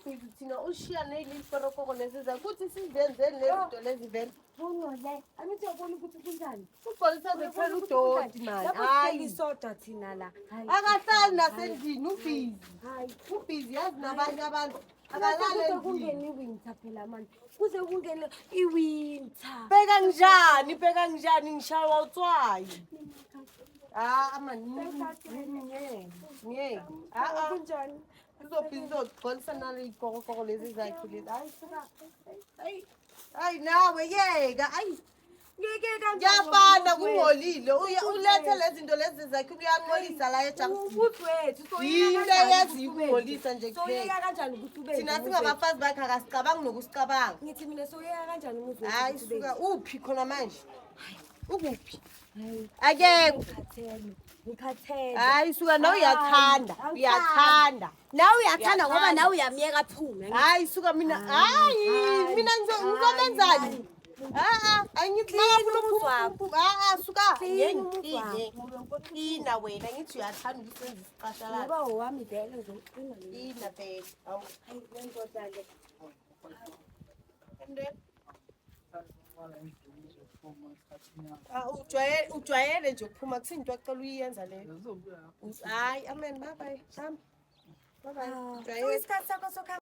Ubhizi thina ushiya ney'likorokoro lezi zakuthi sizenzeni lezi zinto lezi vele. Bungole, angithi uyabona ukuthi kunjani? Ugcwalisa nje kuphela udoti mani. Lapho Hayi. sihleli sodwa thina la. Hayi. Akahlali nasendlini ubhizi. Hayi. Ubhizi yazi nabanye abantu. Akalali Kuze endlini. kungene i-winter phela manje. Kuze kungene i-winter. Bheka njani, bheka njani ngishawa utswayi. Ah, mani. Ngeke. Ngeke. Ah ah. Kunjani? Uzobhizi uzogcwalisa nale yikorokoro lezi zakhe lezi. Hayi suka. Hayi. Hayi nawe yeka. Hayi. Ngeke kanjani? Kuyafana kungcolile. Ulethe lezi zinto lezi zakhe uyancolisa la ejaridini. Umuzi wethu soyeka Yinto kanjani eyaziyo ukuthi ube ukungcolisa nje kuphela. Soyeka kanjani ukuthi ube Thina umuzi wethu? singabafazi bakhe akasicabangi nokusicabanga. Ngithi mina soyeka kanjani umuzi wethu Hayi ukuthi ube suka uphi khona manje? Ukuphi? Hayi. Akekho. Ngikhathele. Ngikhathele. Hayi suka nawe uyathanda. Hayi, Uyathanda. Nawe uyathanda ngoba Uyathanda. nawe uyamyeka aphume. Hayi suka mina hayi hayi, mina ngizomenzani? hayi. Ah ah angithi Clean makafuna umuzi ukuphuma wakho. uphuma. Ah ah suka. Clean umuzi Ngeke Clean wena ngithi uyathanda ukusenza isiqashalala. Ngoba owami vele ngizomqina mina. Clean vele. Awu. Hayi le ndoda le. Ah, ujwayele nje ukuphuma kusinto acela uyiyenza leyo. Hayi amen bye bye. Hamba. Bye bye. Ah, Ujwayele. Isikhathi sakho sokuhamba.